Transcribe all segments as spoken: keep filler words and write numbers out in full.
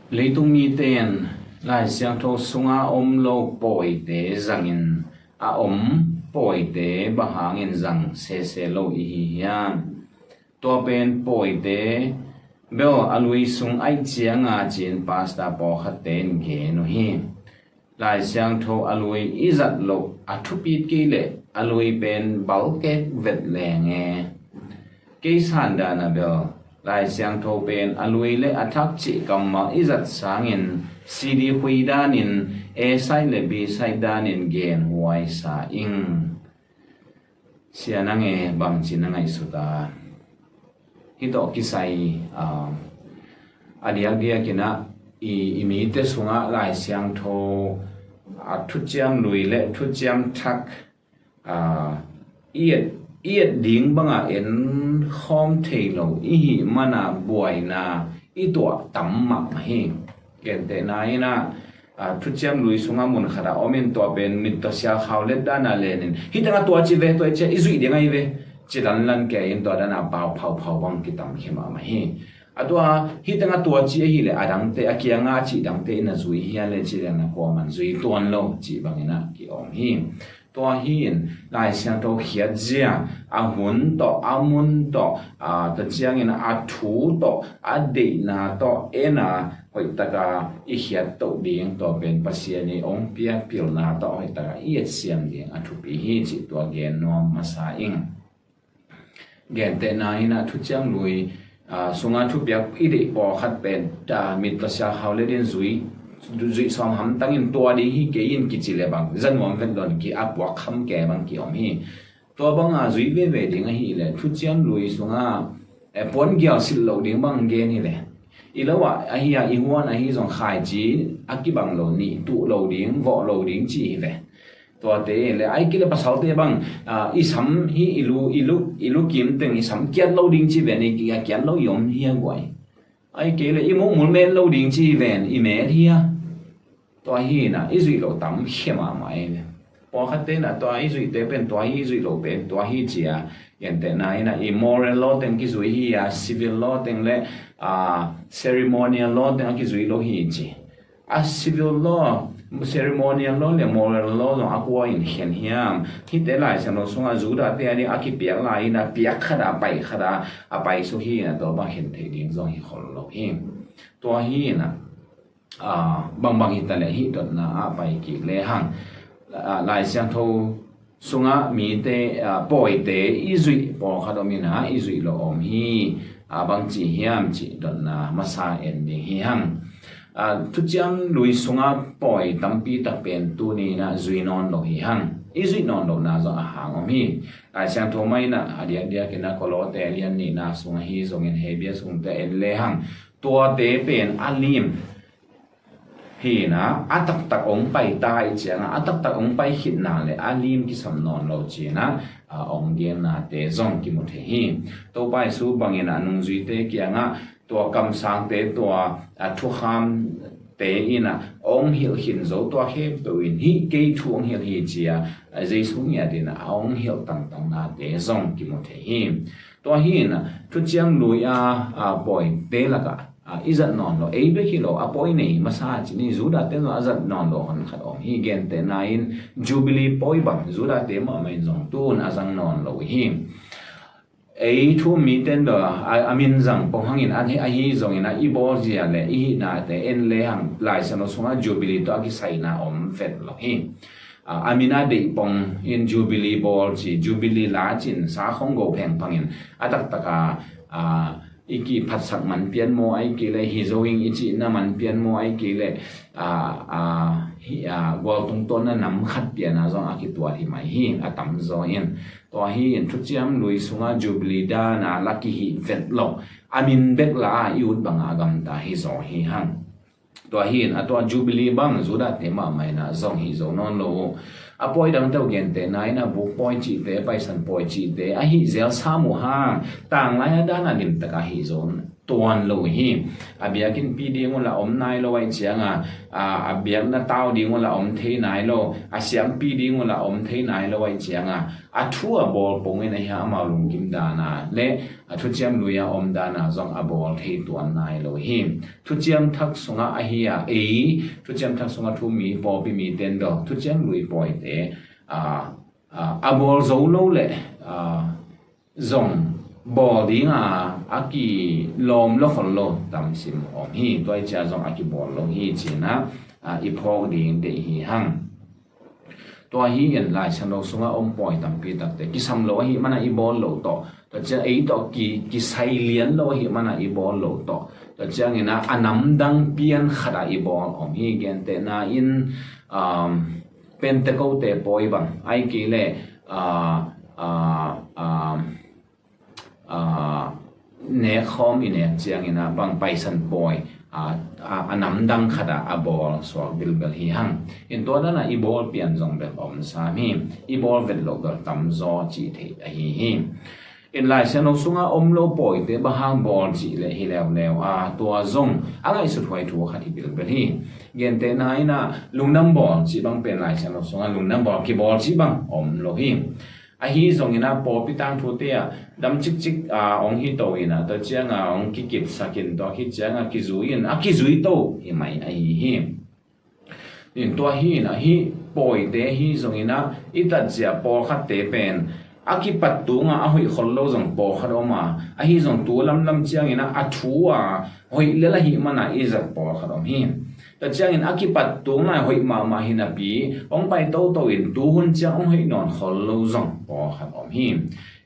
Leitung mite in Lai Siangtho sunga om lo pawite zangin a om pawite bang hangin zang sese lo i hi hiam? Tua pen pawite bel a lui sung aih cianga cin pastor pawlkhatte in gen uh hi. Lai Siangtho a lui i zat loh a thupit kei leh a lui pen balkek vet leng e. Kei sandana bel Lai Siangtho pen a lui le a thak cih kammal i zat sangin C D khui danin A side le B side danin gen huai sa ing. Sia nang e, bangci na ngaihsut a? Hih tawh kisai a diakdiakin ah i mite sungah Lai Siangtho a thuciam lui le thuciam thak i et ding banga en khawm thei lo i hih mana buaina i tuah tam mahmah hi. Gentehna in ah thuciam lui sungah mun khatah om in tua pen mittaw sialkhau let dana lenin hih tengah tua ci ve, tua i cia i zuih ding ahi ve, ci lanlan kei in tua dana pau phauphau bang kitam khia mahmah hi. A tua hih tengah tua ci ahileh a dangte a kiangah a cih dangte in a zui hian le ci lena kuaman zui tuan lo cih bangin ah kiawm hi. Tua hi in Lai Siangtho khiatzia a hun tawh a mun tawh tua ciangin a thu tawh a deihna tawh en a hoihtaka i khiat toh ding tua pen Pasian i ong piak pilna tawh hoihtaka i et siam ding a thupi hi cih tua gen nuam masa ing. Gentehna in ah thuciam lui sunga thupiak i deih pawlkhat pen mittaw sialkhau let in zui zuih sawm hamtangin tua ding hi kei in kici le bang za nuam vet lon ki a puak kham ke bang kiawm hi. Tua banga zui veve ding ahileh thuciam lui sunga puan gial silh loh ding bang gen hileh i lo ah ahi a i huan ahi zong khaici a kibang lo nih tuh lo ding vawh lo ding ci hi ve. Tuate le ai kei le pasalte bang i sam hi i lu i lu i lu kim teng i sam kiat lo ding ci ven i kiat lo i om hi a guai. Ai kei le i muhmul met lo ding ci ven i met hi a. Tua hi na i zuih lo tam khia mahmah ei ve. Pawlkhatte na tua i zuihte pen tua hi i zuih lo pen tua hi cia. Gentehna in ah i moral law teng kizui hi a civil law teng le ceremonial law teng a kizui lo hi ci. A civil law, ceremonial law le moral law zong a kua in khen hiam? Hihte Lai Siangtho sungah Judah te a ding a kipiak lai in a piak khata a pai khata a pai suk hi in a tua bang khen thei ding zong hi khol lo hi. Tua hi in a bangbang hita le hih dotna a pai kik le hang Lai Siangtho sungah mite pawite i zuih pawlkhat om in a i zuih lo om hi. Bangci hiam cih dotna masa en ding hi hang. Thuciam lui sungah pawi tampi tak pen tuni in a zui nawn lo hi hang. I zuih nawn lohna zong a hang om hi. Lai Siangtho mah in a diakdiakin a Kolose a lian nihna sungah hi zongin Hebru sungte en le hang. Tuate pen a lim hi na a taktak ong pai ta i cianga a taktak ong pai khitna le a lim kisam nawn lo cina ong gennate zong kimu thei hi. Topa Jesu bangin a nungzuite kiangah tua kamsangte tua a thukhamte in a ong hilh khin zo tua khempeuh in hih kei thu ong hilh hi cia Jesu ngiat in a ong hilh tangtangnate zong kimu thei hi. Tua hi in a thuciam lui a pawite lakah i zat nawn lo ei bek hi lo a pawi nei masa ci ni. Judah ten zong a zat nawn lo hon khat om hi. Gentehna in Jubilee pawi bang Judah te mahmah in zong tun a zang nawn lo hi. Ei thu um mi ten do a min zang pong hangin ahi zongin a i bawl zia le i hihnate en le hang Lai Siangtho sungah Jubilee tawh a kisaina om vet lo hi. A min a deih pong in Jubilee bawl ci, Jubilee la cin sa khong go phengphangin a taktaka i kiphatsak man pian maw ai kei le hi zo ing i cihna man pian maw ai kei le gualtung tawnna nam khat piana zong a kituat hi mai hi a tamzaw in. Tua hi in thuciam lui sunga Jubilee dana la kihih vet lo a min bek la a i ut banga a gamta hi zaw hi hang. Tua hi in a tua Jubilee bang Judah te mahmah in a zong hi zo nawn lo uh. A pawi dangte uh gentehna in a buk pawi cihte, paisan pawi cihte a hih zel sam uh hang tanglai a dana limtaka hi zo tuan lo hi. A biakinnpi ding uh la om nai lo ahih cianga, a, a biakna tau ding uh la om thei nai lo, a siampi ding uh la om thei nai lo ahih cianga, a thu a bawl pongin ahi a, amau lungkim dana le a thuciam lui a om dana zong a bawl thei tuan nai lo hi. Thuciam thak sunga ahi a, ei thuciam thak sunga thu mi, pawlpi mi ten bel thuciam lui pawite, a, a, a bawl zo lo le, a, zong bawl dinga a kilawm lo khol lo tamsim om hi. Tua ahih ciang zong a kibawl lo hi cina, a, i phawk ding deih hi hang. Tua hi in Lai Siangtho sunga om pawi tampi takte kisam lo ahih mana i bawl lo tawh, tua ciang ei tawh ki, kisai lian lo ahih mana i bawl lo tawh, tua ciangina a namdang pian khata i bawl om hi. Gentehna in, um, Pentecost pawi bang, ahih kei le, a, a, a, a, nek khawm i nek ciangina bang Paisan pawi, a, a, a namdang khata a bawl suak bilbel hi hang. In tua dana i bawl pian zong bel om sam hi. I bawl vet loh bel tamzaw cih theih ahi hi. In Lai Siangtho sunga om lo pawite bang hang bawl cih le hi leuleu a, tua zong a ngaihsut huai thu khat hi bilbel hi. Gentehna ina lungdam bawl cih bang pen Lai Siangtho sunga lungdam bawl kibawl cih bang om lo hi. Ahi zongina pawlpi tangthute a dam cikcik a ong hi to ina, tua cianga ong kikipsakin tua khit cianga kizui in a kizui to hi mai ahi hi. In tua hi ina hi pawite hi zongina i tatzia pawlkhatte pen a kipat tunga a hoih khol lo zong pawlkhat om a, ahi zong tu lamlam ciangina a thu a hoih lel ahih mana i zat pawlkhat om hi. Tua ciangin a kipat tunga hoih mahmah hi napi ong pai toto in tuhun ciang ong hoih nawn khol lo zong pawlkhat om hi.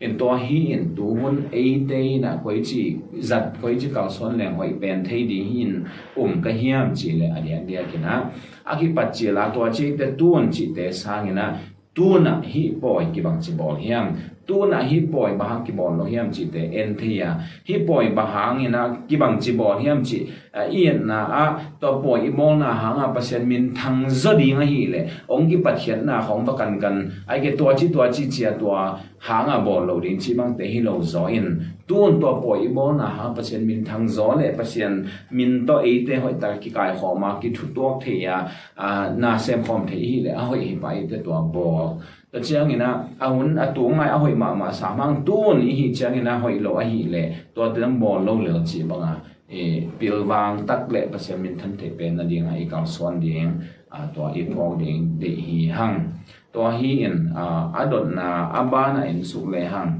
In tua hi in tuhun eite ina koici zat, koici kalsuan leng hoih pen thei ding hi in um ka hiam cih le a diakdiak ina a kipat cila tua cite tun cihte sangina tunah hih pawi kibangci bawl hiam? Tunah hih pawi bang hang kibawl lo hiam cihte en thei a, hih pawi bang hangina kibangci bawl hiam cih, a, i etna ah tua pawi i bawlna hanga Pasian minthang zaw ding ahileh ong kipatkhiatna khawng va kankan, ahih kei tua ci tua ci cia tua hanga bawl lo ding cih bangte hi lo zaw in, tun tua pawi i bawlna hanga Pasian minthang zaw le Pasian min tawh eite hoihtak kikaikhawm a kithutuak thei a, a, na semkhawm thei hileh a hoih hi pah eite tua bawl. Tua ciangina a hun a tungngai a hoih mahmah sam hang tun i hih ciangina hoih lo ahileh tua te dang bawl lo lel cih banga, e, pilvang tak le Pasian minthan theih pen nadinga i kalsuan ding, a, tua i phawk ding deih hi hang. Tua hi in, a, a dotna a bana in suk le hang.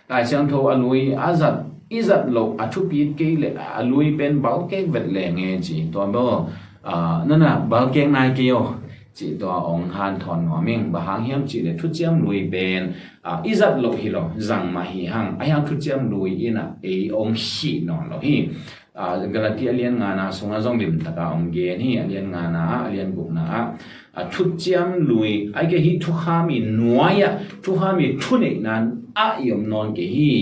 Lai Siangtho a lui a zat, i zat loh a thupit kei le a lui pen balkek vet le nge ci tua bel, a, nana balkek nai kei aw cih tua ong hanthawn nuam ing. Bang hang hiam cih le thuciam lui pen, a, i zat loh hi lo, zang mah hi hang. A hiang thuciam lui ina ei ong hih nawn lo hi. A, Galati a lian ngana sunga zong limtaka ong gen hi, a lian ngana ah, a lian gukna ah, a, thuciam lui, ahih kei hih thukham i nuai ah, thukham i thuneihna ah i om nawn kei hi.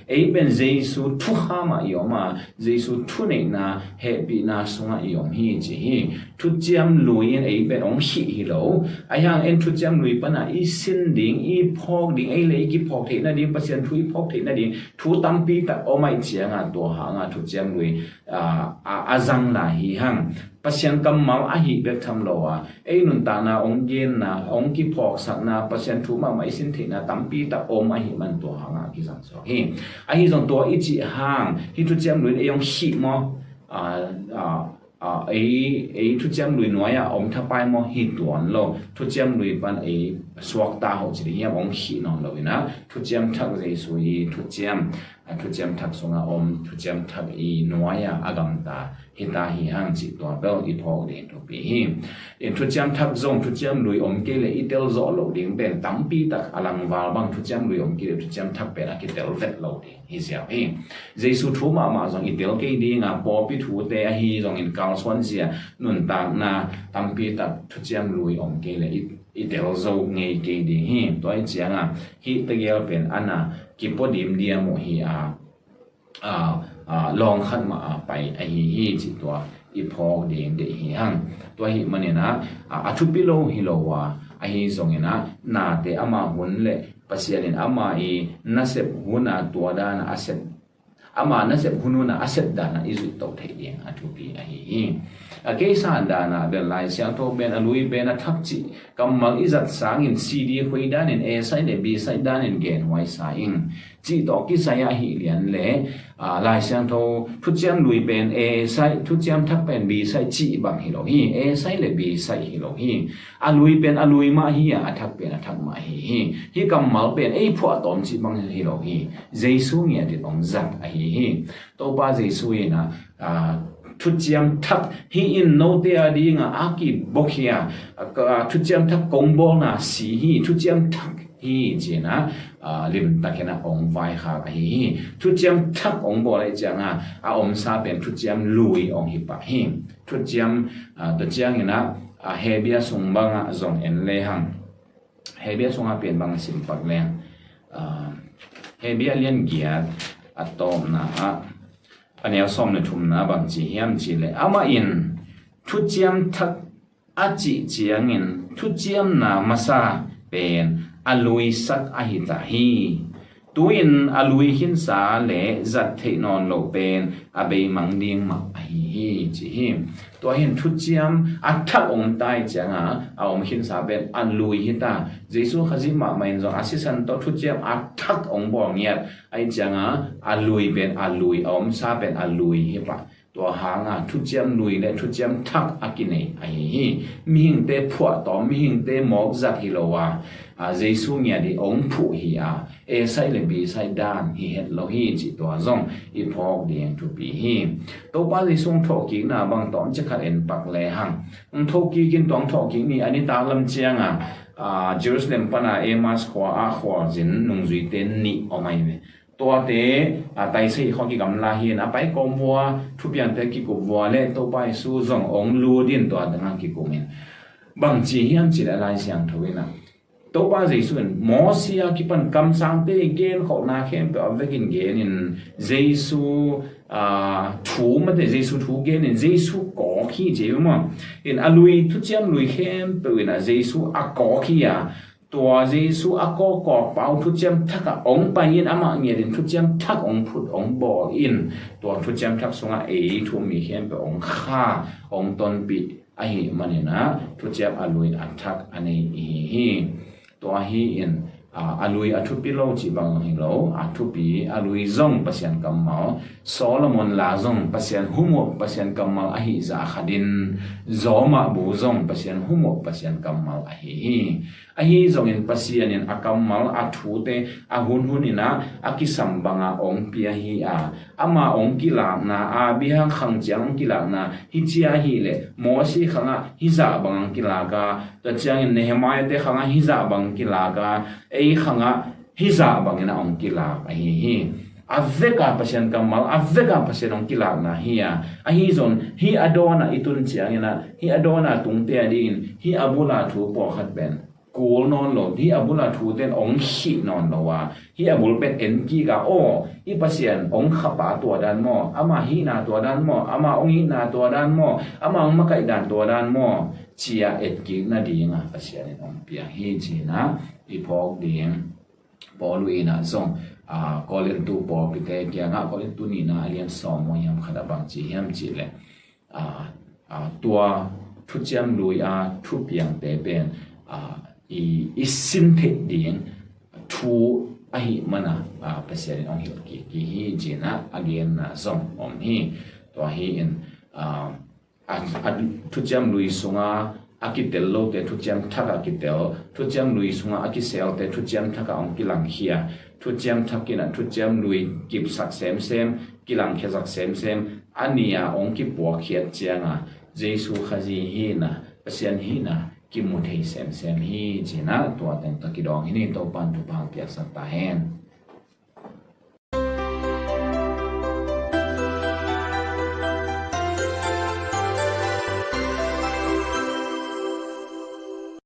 Ei pen Jesu thukham ah i om a, Jesu thuneihna hehpihna sungah i om hi ci hi. Thuciam lui in ei pen ong hih hi lo. A hiang en thuciam lui pana i sin ding, i phawk ding, ei le i kiphawk theih nading, Pasian thu i phawk theih nading, thu tampi tak om ahih cianga tua hanga thuciam lui a, a, a zang lai hi hang. Pasian kammal ahi bek tham lo a, ei nuntakna ong genna, ong kiphawksakna, Pasian thu mahmah i sin theihna tampi tak om ahih man tua hanga kizang suak hi. Ahi zong tua i cih hang hih thuciam lui in ei ong hih maw? A, a, a, ei, ei thuciam lui nuai ah om thapai maw? Hi tuan lo. Thuciam lui pan ei suakta hoh ci ding hiam? Ong hih nawn lo ina thuciam thak Jesu i thuciam, a, thuciam thak sunga om, thuciam thak i nuai ah a gamta hita hi hang cih tua bel i phawk ding thupi hi. In thuciam thak zong thuciam lui om kei le i tel zawh loh ding pen tampi tak a langval bang thuciam lui om kei le thuciam thak pen a kitel vet lo ding hi ziau hi. Jesu thu mahmah zong i tel kei dinga pawlpi thute ahi zongin kalsuan zia nuntakna tampi tak thuciam lui om kei le i, i tel zo ngei kei ding hi. Tua i cianga hih tegel pen ana kipua dimdiam uh hi a, a, a, lawng khat mah a pai ahi hi cih tua i phawk ding deih hi hang. Tua hi manina, a, a thupi lo hi lo a, ahi zongina nate ama hun le Pasian in ama i nasep huna tua dana a sep Ama nasep hun hunah a sep danah i zuih toh theih ding a thupi ahi hi. A kei san danah bel Lai Siangtho pen a lui pen a thak cih kammal i zat sangin C D khui danin A side le B side danin genhuai sa ing. Cih tawh kisai ah hi lian le, aa, Lai Siangtho thuciam lui pen A side, thuciam thak pen B side cih bang hi lo hi. A side le B side hi lo hi. A lui pen a lui mah hi a, a thak pen a thak mah hi hi. Hih kammal pen ei phuahtawm cih bang hi lo hi. Jesu ngiat in hong zat ahi hi. Topa Jesu in a, aa, thuciam thak hih in note a dingah a kibokhia, aa, thuciam thak kong bawlna si hi, thuciam thak hi ci-in a, aa, limtakin a hong vaikhak ahi hi. Thuciam thak hong bawl ahih ciangin a omsa pen thuciam lui hong hi pah hi. Thuciam, aa, tua ciangin a, aa, Hebrew sung bangah zong en lehang. Hebrew sungah pen bang sim pak leng. Aa, Hebrew lian giat a tawpna ah a neu sawm le thumna bang ci hiam cih leh, amah in thuciam thak a cih ciangin thuciamna masa pen a luisak ahi ta hi. Tu-in a lui khinsa le zat theih nawn loh pen a beimang ding mah ahi hi ci hi. Tua hi in thuciam a thak om ta ahih ciangin a om khinsa pen a lui hi ta. Jesu Khazih mahmah in zong a sisan tawh thuciam a thak hong bawl ngiat ahih ciangin a lui pen a lui, a omsa pen a lui hi pah. Tua hangin thuciam lui le thuciam thak a kinei ahi hi. Mihingte phuahtawm, mihingte mawk zat hi lo a, a, Jesu ngiat in hong phuh hi a, A side le B side dan hi het lo hi cih tua zong i phawk ding thupi hi. Topa Jesu hong thawhkikna bang tawmcik khat en pak lehang. Hong thawhkik in tua hong thawhkik ni a nitak lam ciangin, a, Jerusalem pan a Emmaus khua ah khualzin nungzuite nih om ahi ve. Tuate, a, taisei khawng kigamla hi in a pai kawm vua, thupiangte kikup vua le Topa Jesu zong hong lut in tua dangah kikum in. Bang ci hiam cih leh Lai Siangtho in a, Topa Jesu in Moses a kipan kamsangte genkholhna khempeuh a vekin gen in Jesu, a, thu mate Jesu thu gen in Jesu kawk hi ci hi maw. In a lui, thuciam lui khempeuh in a Jesu a kawk hi a, tua Jesu a kawkkawk pau thuciam thak ah hong pai in amah ngiat in thuciam thak hong phut hong bawl in tua thuciam thak sungah ei thu um mi khempeuh hong kha hong tonpih ahih manin a thuciam a lui a thak a nei i hi hi. Tua hi in, a, a lui a thupi lo cih bang hi lo, a thupi a lui zong Pasian kammal, Solomon la zong Pasian humop Pasian kammal ahi zah khat in Zawmah bu zong Pasian humop Pasian kammal ahi hi. Ahi zongin Pasian in a kammal a thute a hunhun in a, a kisam banga hong pia hi a, ama hong kilakna a, Abraham khang ciang hong kilakna hi cia hi leh Moses khangah hi zah bang hong kilak a, tua ciangin Nehemiah te khangah hi zah bang hong kilak a, ei khangah hi zah bangin a hong kilak ahi hi. A veka Pasian kammal, a veka Pasian hong kilakna hi a, ahi zong hi a dawnah i tun ciangin a, hi a dawnah tungte a dingin hi a bula thu pawlkhat pen kul nawn lo, hi a bula thute in hong khih nawn lo a, hi a bul pen en kik a, aw, i Pasian hong khapa tua dan maw, ama hihna tua dan maw, ama hong itna tua dan maw, ama hong makaih dan tua dan maw, cia etkik nadinga Pasian in hong piang hi cina i phawk ding. Paul in a zong, a, Korintu pawlpite kiangah, Korintu nihna a lian sawm maw hiam khat a bang ci hiam cih leh, a, a, tua thuciam lui a thupiangte pen, a, i, i sin theih ding thu ahih mana, a, Pasian in hong hilh kik hi cina a genna zong om hi. Tua hi in, a, a, a thuciam lui sunga a kitel lote thuciam thak a kitel, thuciam lui sunga a kiselte thuciam thak a hong kilangkhia, thuciam thak in a thuciam lui kipsak semsem, kilangkhiasak semsem, a nia hong kipuakkhiat cianga Jesu Khazih hina, Pasian hina kimu thei semsem hi cina tua teng tawh kidawng hi ni. Topan thupha piaksak ta hen.